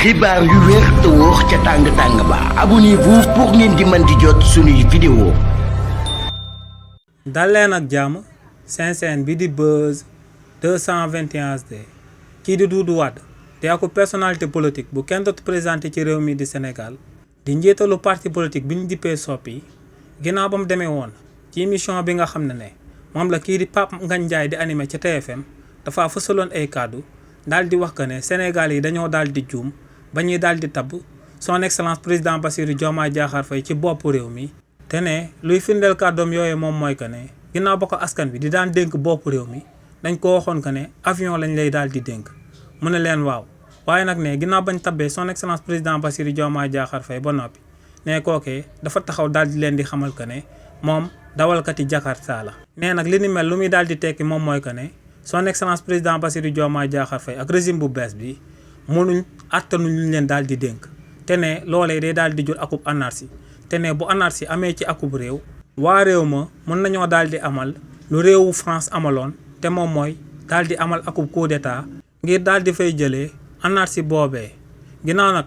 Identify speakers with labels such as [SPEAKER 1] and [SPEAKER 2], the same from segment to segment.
[SPEAKER 1] xibaar yu wér te wóor ca tàng ba abonnez-vous pour ngeen di mën di jot suñuy vidéo.
[SPEAKER 2] dal leen ak jàmm seen bi di Buzz 221HD kii di Doudou Wade te ak personnalité politique bu kenn dootu présenté ci réew mi di Sénégal di njiitalu parti politique bi ñu dippee Soppi ginnaaw ba mu demee woon ci émission bi nga xam ne moom la kii di Pape Ngagne Ndiaye di animé ca TFM dafa fësaloon ay kàddu daal di wax que ne Sénégal yi dañoo daal di juum ba ñuy daal di tabb son excellence président Bassirou Diomaye Diakhar Faye ci bopp réew mi te ne luy firndeel kàddoom yooyu moom mooy que ne ginnaaw ba ko askan bi di daan dénk bopp réew mi dañ ko waxoon que ne avion lañ lay daal di dénk mu ne leen waaw waaye nag ne ginnaaw bañ tabbee son excellence président Bassirou Diomaye Diakhar Faye ba noppi ne kookee dafa taxaw daal di leen di xamal que ne moom dawalkati Jakarta la. nee nag li ni mel lu muy daal di tekki moom mooy que ne son excellence président Bassirou Diomaye Diakhar Faye ak régime bu bees bi mënuñ attanuñ luñ leen daal di dénk te ne loolee day daal di jur akub anarchie te ne bu anarchie amee ci akub réew waa réew ma mën nañoo daal di amal lu réewu France amaloon te moom mooy daal di amal akub coup d'état ngir daal di fay jëlee anarchie boobee. ginnaaw nag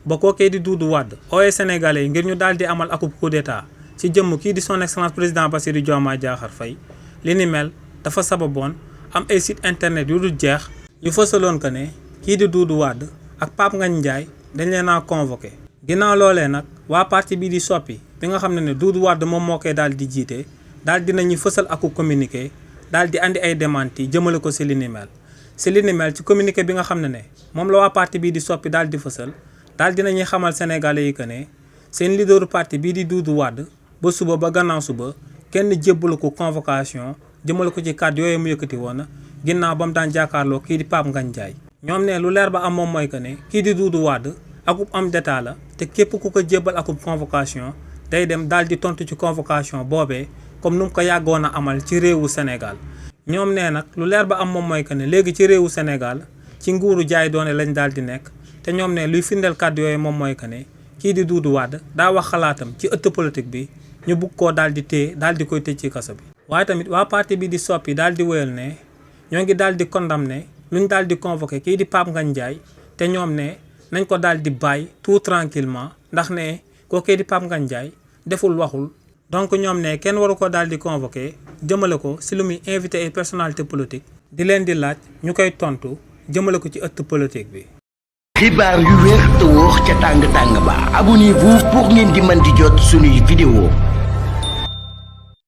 [SPEAKER 2] ba kookee di Doudou Wade ooyee sénégalais yi ngir ñu daal di amal akub coup d'état ci jëmm kii di son excellence président Bassirou Diomaye Diakhar Faye li ni mel dafa sababoon am ay site internet yu dul jeex yu fësaloon que ne kii di Doudou Wade ak Pape Ngagne Ndiaye dañ leen a convoqué. ginnaaw loolee nag waa parti bii di Soppi bi nga xam ne Doudou Wade moom moo koy daal di jiite daal dinañu fësal aku communiqué daal di andi ay démenti jëmale ko si li ni mel. si li ni mel ci communiqué bi nga xam ne moom la waa parti bii di Soppi daal di fësal daal dinañuy xamal sénégalais yi que ne seen leaderu parti bii di Doudou Wade ba suba ba gannaaw suba kenn jébbalu ko convocation jëmale ko ci kàddu yooyu mu yëkkati woon ginnaaw ba mu daan jàkkaarloo kii di Pape Ngagne Ndiaye. ñoom ne lu leer ba am moom mooy que ne kii di Doudou Wade akub am d'état la te képp ku ko jébbal akub convocation day dem daal di tontu ci convocation boobee comme nu mu ko yàggoon a amal ci réewu Sénégal. ñoom nee nag lu leer ba am moom mooy que ne léegi ci réewu Sénégal ci nguuru jaay doone lañ daal di nekk te ñoom ne luy firndeel kàddu yooyu moom mooy que ne kii di Doudou Wade daa wax xalaatam ci ëtt politique bi ñu bugg koo daal di téye daal di koy tëj ci kaso bi. waaye tamit waa parti bi di Soppi daal di wéyal ne ñoo ngi daal di condamné luñ daal di convoqué kii di Pape Ngagne Ndiaye te ñoom ne nañ ko daal di bàyyi tout tranquillement ndax ne kookee di Pape Ngagne Ndiaye deful waxul donc ñoom ne kenn waru ko daal di convoqué jëmale ko si lu muy invité ay personnalité politique di leen di laaj ñu koy tontu jëmale ko ci ëtt politique bi.
[SPEAKER 1] xibaar yu wér te wóor ca tàng ba abonnez-vous pour ngeen di mën di jot suñuy vidéo.